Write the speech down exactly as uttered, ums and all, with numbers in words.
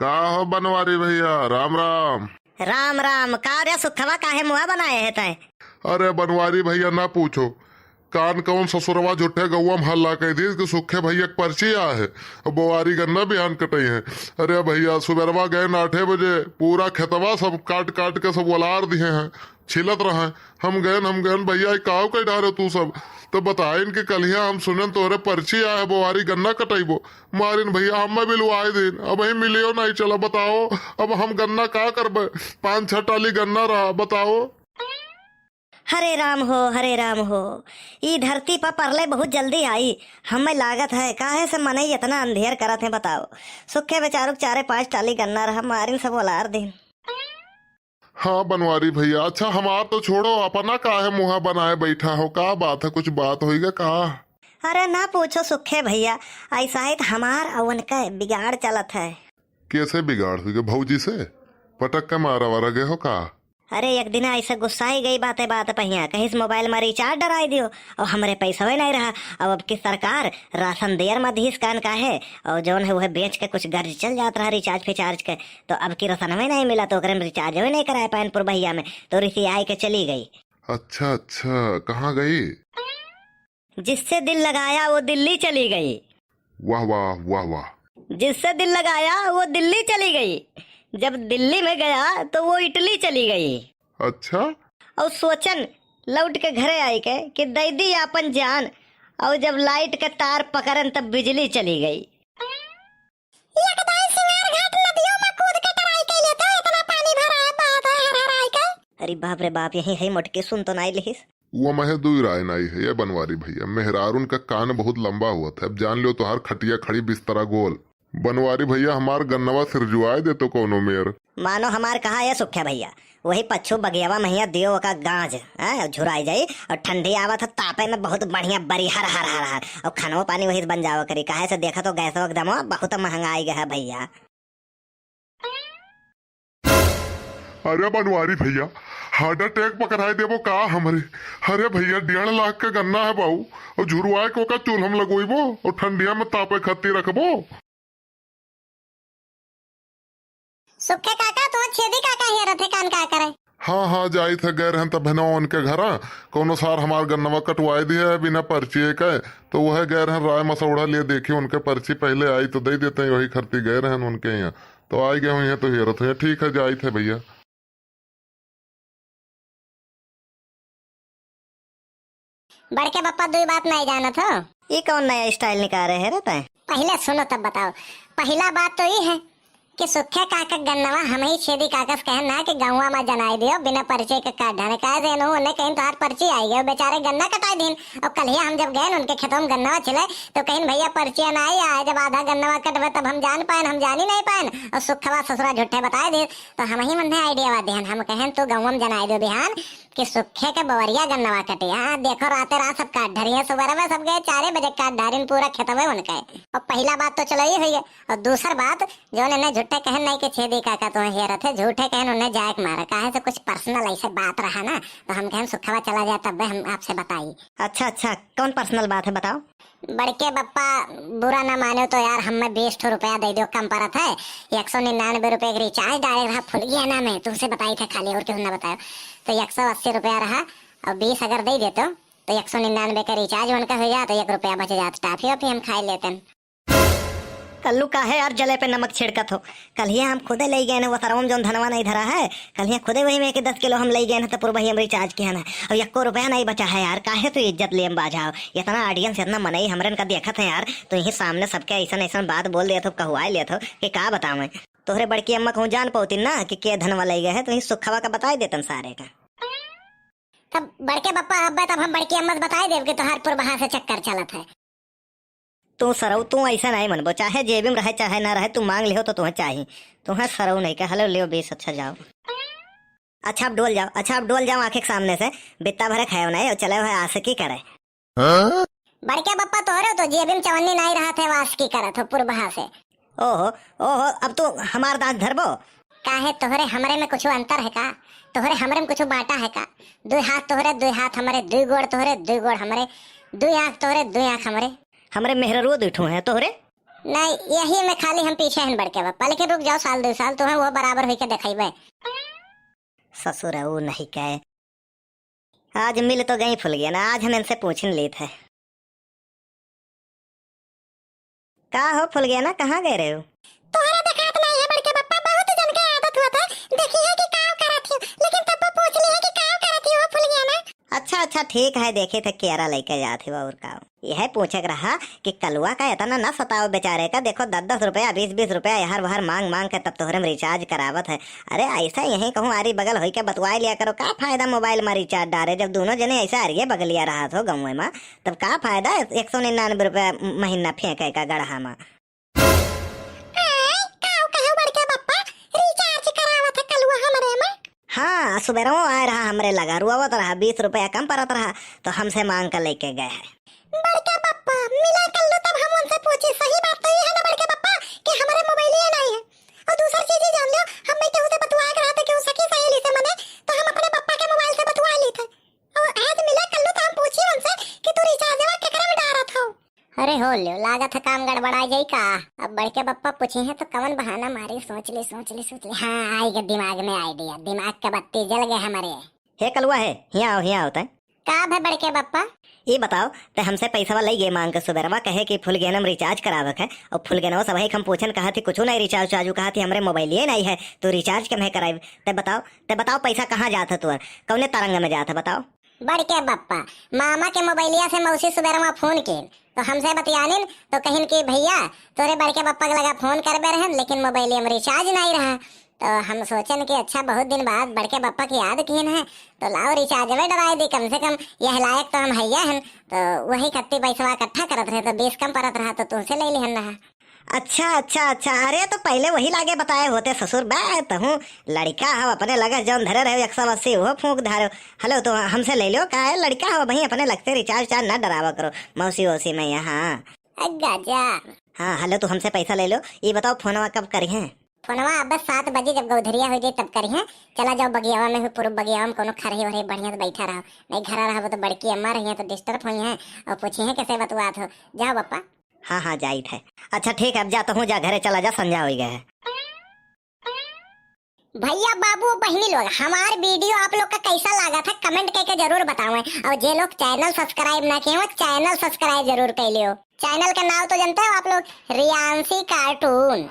का हो बनवारी भइया, राम राम। राम राम। का रे सुखवा, काहे मुँह बनाए है तैं? अरे बनवारी भइया ना पूछो, कान कौन ससुरवा झूठे गौवा में हल्ला कइ दिहिस कि सुखे भइया के पर्ची आए है, अब बोआरी गन्ना बिहान कटइहैं। अरे भइया सुबेरवा गएन आठे बजे, पूरा खेतवा सब काट काट के सब वलार दिहे हैं, छिलत रहैं। हम गएन, हम गएन, "भइया, ई काव कइ डारे तू सब?" तो बताइन कि कल्हिया हम सुनेन तोहरे पर्ची आए है, बोआरी गन्ना कटइबो। मारिन भइया, हम्मे बिलवाइ दीन, अबहीं मिलियो नाहीं चला, बताओ, अब हम गन्ना का करबे? पाँच छह टाली गन्ना रहा, बताओ। हरे राम हो, हरे राम हो, ई धरती पर परलय बहुत जल्दी आई। हम्मे लागत है, काहे से मनई एतना अंधेर करत हैं, बताओ। सुखे बेचारू के चारे पाँच टाली गन्ना रहा, मारिन सब वलार दीन। हाँ बनवारी भइया, अच्छा हमार तो छोड़ो, अपना काहे मुँह बनाए बैठा हो, का बात है, कुछ बात होइगा का? अरे ना पूछो सुखे भइया, अइसा ही त हमार अउ उनके बिगाड़ चलत है। कैसे बिगाड़ हुइगा भौजी से? पटक के मारा वारा गए हो का? अरे एक दिन अइसे गुस्साइ गई बाते बात पहिया, कहिस मोबाइल मा recharge डराइ दियो, अउ हमरे पैसवे नाहीं रहा। अउ अब की सरकार राशन देर मा दिहिस कान काहे, अउ जौन है उहे बेच के कुछ गर्ज चल जात रहा recharge फिचार्ज के। तो अब की रसनवे नाहीं मिला, तो ओकरे में rechargeवे नाहीं कराए पाएन पुरबहिया में, तो रिसियाइ के चली गई। अच्छा, अच्छा, कहाँ गई? जिससे दिल लगाया वो दिल्ली चली गई। वाह, वाह, वाह, वाह। जिससे दिल लगाया वो दिल्ली चली गई। जब दिल्ली में गया तो वो इटली चली गई। अच्छा? अउ सोचन लौट के घरे आइ के कि दइ दी आपन जान, अउ जब लाइट के तार पकड़न तब बिजली चली गई। एक दाई सिंगार घाट नदियों में कूद के try कइले तो इतना पानी भरा है, बाप रे, हर हर आइ के। अरे बाप रे बाप, यहीं है मोटकी, सुन तो नाहीं लिहिस। वो महे दुइ राय नाहीं है, ये बनवारी भइया, मेहरारून का कान बहुत लंबा होत है। अब जान ल्यो तोहार खटिया खड़ी बिस्तरा गोल। बनवारी भइया, हमार गन्नवा सिरजुआए दे तो कौनो मेर। मानो हमार कहा ये सुख्या भइया, वही पच्छू बगियावा महिया दियो ओका गांज, हैं, झुराइ जाई। अउ ठंडी आवत है, तापे में बहुत बढ़िया बरी हर हर हर हर। अउ खानो पानी वही से बन जावा करी, काहे से देखा तो गैसवा के दमवा बहुत महंगा आइ गया है भइया। अरे बनवारी भइया, heart attack पकड़ाइ देबो का हमरे? अरे भइया, डेढ़ लाख के गन्ना है बाऊ, अउ झुरवाए के ओका चूल्हा में लगोइबो, अउ ठंडिया में तापे खत्ती रखबो। सुखे काका, तो छेदी काका हेरत है कान का करे? हाँ, हाँ, जाइत है, गए रहन तब भेनवा उनके घरा, कौनो सार हमार गन्नवा कटवाए दिहे है बिना पर्चिए के, तो वह गए रहन राय मसौड़ा लिए देखी उनके पर्ची पहले आई तो दे देते हैं, वही खरती गए रहन उनके यहाँ, तो आइ गए हुई हैं तो हेरत हुई हैं। ठीक है, जाइत है भइया। बड़के बप्पा दुई बात नाहीं जानत हो। ई कौन नया style निकारे है रे तैं? पहिले सुनो तब बताओ। पहिला बात तो ई है कि सुखे काका गन्नवा हमही छेदी काका से कहन ना कि गौवा मा जनाइ दियो बिना पर्ची के काट डारे। काहे से इन्हों उन्हें कहीं तोहार पर्ची आइ गयो, बेचारे गन्ना कटाइ दीन। अउ कल्हिया हम जब गएन उनके खेतवा मा गन्नवा छिले तो कहिन भइया पर्चिया नाहीं आए, जब आधा गन्नवा कटबे तब हम जान पाएन, हम जानी नाहीं पाएन। अउ सुखवा ससुरा झूठे बताइ दीन। तो हमही मन्ने idea वा देहन, हम कहेन तू गौवा मा जनाइ दियो बिहान कि सुखे के बवरिया गन्नवा कटे। हाँ, देखो राते रात सब काट धरी है, सुबह में सब गए चारे बजे काट डारिन पूरा खेतवे उनके। अउ पहिला बात तो चलो ई हुई है, अउ दूसर बात जौन इन्हें झूठे कहन नाहीं कि छेदी काका तुम्हें हेरत है, झूठे कहन उन्हें जाए के मारा, काहे से कुछ personal अइसे बात रहा ना, तो हम कहेन सुखवा चला जाए तब हम आपसे बताई। अच्छा, अच्छा, कौन personal बात है बताओ? बड़के बप्पा, बुरा ना मानो तो यार, हमें बीस ठो रुपया दे दो, कम परत है। एक सौ निन्यानवे रुपये के recharge डाले रहा फुलगियाना में, तुमसे बताई थे खाली, और क्यों ना बतायो। तो एक सौ अस्सी रुपया रहा, अउ बीस अगर दे देतो, तो एक सौ निन्यानवे का recharge उनका हो जात, तो एक रुपया बच जात, टाफी वाफी हम खाए लेते। कल्लू काहे यार जले पे नमक छिड़कत हो? कल्हिया हम खुदे लइ गएन, वो सरवम जौन धनवा नाहीं धरा है, कल्हिया खुदे वही में के दस किलो हम लइ गएन, तो पूरा वही हम recharge किहन है। अउ यक्को रुपया नाहीं बचा है यार, काहे तू इज्जत लेम बाझाओ? इतना audience, इतना मनई हमरन का देखत है यार, तू ही सामने सबके अइसन अइसन बात बोल देत हो, कहुआइ लेत हो कि का बतावें। तोहरे बड़की अम्मा कहूँ जान पउतिन ना कि के धनवा लइ गए है, तो ही सुखवा का बताइ देतन सारे का। तब बड़के बप्पा अब्बे तब हम बड़की अम्मा से बताइ देब कि तोहार पुरबहा से चक्कर चलत है। तू सरऊ, तू अइसा नाहीं मनबो, चाहे जेबी में रहे, चाहे ना रहे, तू माँग लिहो तो तुहें चाही। तुहें सरऊ नाहीं कहे, हलो लियो बीस, अच्छा जाओ। अच्छा अब डोल जाओ, अच्छा अब डोल जाओ आँखी के सामने से, बित्ता भरे खायो नाहीं अउ चले हो आशिकी करे। हाँ? बड़के बप्पा तोहरे तो जेबी में चवन्नी नाहीं रहत है, आशिकी करत हो पुरबहा से। ओहो, ओहो, अब तू हमार दाँत धरबो? काहे तोहरे हमरे में कुछ अंतर है का? तोहरे हमरे में कुछ बाँटा है का? दुइ हाथ तोहरे, दुइ हाथ हमरे, दुइ गोड़ तोहरे, दुइ गोड़ हमरे, दुइ आँख तोहरे, दुइ आँख हमरे। हमरे मेहररुओ दुइ ठो हैं तोहरे। नहीं, यही में खाली हम पीछे हैं बड़के बप्पा, लेकिन रुक जाओ साल दो साल, तुम्हें वो बराबर होइके देखाइबे। ससुर, ऊ नहीं कहे। आज मिल तो गई फुलगेना, आज हम इनसे पूछ लेत है। का हो फुलगेना, कहाँ गए रहे हो? तोहरा देखात नहीं है बड़के बप्पा, बहुत जन के आदत हुआ था, देखी है कि काव करत हो, लेकिन तब पूछ ली है कि काव करत हो फुलगेना। अच्छा अच्छा, ठीक है, देखे थे केरा लेके जात हो और का। यह पूछे के रहा कि कलुआ का इतना ना सताओ बेचारे का, देखो दस दस रुपया, बीस बीस रुपया यहर वहर मांग मांग के तब तोहरे में रिचार्ज करावत है। अरे ऐसा यहीं कहूँ आरी बगल होई के बतवाए लिया करो, का फायदा मोबाइल में रिचार्ज डारे जब दोनों जने ऐसे आरिये बगलिया रहत हो गाँव में, तब का फायदा एक सौ निन्यानवे रुपया महीना फेंके का गड़हा में। आय, काव कहे बड़के बप्पा, रिचार्ज करावत है कलुआ हमरे में? हाँ, सुबेरवो आए रहा हमरे लगा, रुआवत रहा, बीस रुपया कम परत रहा, तो हमसे मांग के लेके गए है। बड़के बप्पा, मिला कल्लू तब हम उनसे पूछी, सही बात तो ये है ना बड़के बप्पा कि हमरे मोबाइल ये नहीं है। और दूसर चीज ये जान लियो, हम में केहू से बतुआए के रहते, केहू सखी सहेली से मने, तो हम अपने बप्पा के मोबाइल से बतुआ लेते। और आज मिला कल्लू तो हम पूछी उनसे कि तू रिचार्जवा केकरे में डारत हो? अरे हो लियो, लागत है काम गड़बड़ा जाई का। अब बड़के बप्पा पूछी हैं तो कवन बहाना मारी, सोच ली, सोच ली, सोच ली। हाँ, आई के दिमाग में आइडिया, दिमाग के बत्ती जल गए हमारे। हे कलुआ है, हियाँ आओ, हियाँ आओ तै। का भे बड़के बप्पा? ई बताओ, ते हमसे पैसवा लई गए मांग के सुबेरवा, कहे कि फुलगेनम रिचार्ज करावे के है, और फुलगेनवा सब है हम पूछन कहा थी कुछ नहीं रिचार्ज चार्ज, कहा थी हमरे मोबाइलिए नहीं है, तो रिचार्ज के मैं कराइब। ते बताओ, ते बताओ पैसा कहाँ जात है तुअर, कौने तरंग में जात है बताओ? बड़के बप्पा, मामा के मोबाइलिया से मौसी सुबेरवा फोन कीन, तो हमसे बतियानिन, तो कहिन कि भैया, तोरे बड़के बप्पा के लगा फोन करबे रहन, लेकिन मोबाइलिया में रिचार्ज नहीं रहा। तो हम सोचन कि अच्छा, बहुत दिन बाद बड़के बप्पा की याद किहन है, तो लाओ रिचार्जवे डराए दी, कम से कम यह लायक तो हम हइया हन। तो वही कत्ती पैसवा इकट्ठा करत रहे, तो बीस कम परत रहा, तो तुमसे ले लिहन रहा। अच्छा, अच्छा, अच्छा, अरे तो पहले वही लागे बताए होते ससुर, बे तहूँ लड़का हो, अपने लगे जौन धरे रहे एक सौ अस्सी, वो फूंक धारे। हेलो, तो हमसे ले लो, का है, लड़का हो, वहीं अपने लगते रिचार्ज चार्ज ना डरावा करो, मौसी वौसी में यहाँ। अग्गा जा। हाँ, हेलो, तू हमसे पैसा ले लो। ये बताओ, फोनवा कब करी है? फोनवा अब बस सात बजे जब गौधरिया हो जाए तब करी है। चला जाओ बगियावा में, पूर्व बगियावा में कोनो खरही वरही बढ़िया से बैठा रहो, नहीं घरा रहो तो बड़की अम्मा रही है तो डिस्टर्ब हुई है और पूछी है कैसे बतुआत हो। जाओ बप्पा। हाँ हाँ, जाइत है। अच्छा ठीक है, अब जाता हूँ, जा घरे चला जा, संझा हो गया है। भैया बाबू बहिनी लोग, हमार वीडियो आप लोग का कैसा लगा था कमेंट करके जरूर बतावें, और जे लोग चैनल सब्सक्राइब ना किए हो चैनल सब्सक्राइब जरूर कर लियो। चैनल का नाम तो जानते हो आप लोग, रियांशी कार्टून।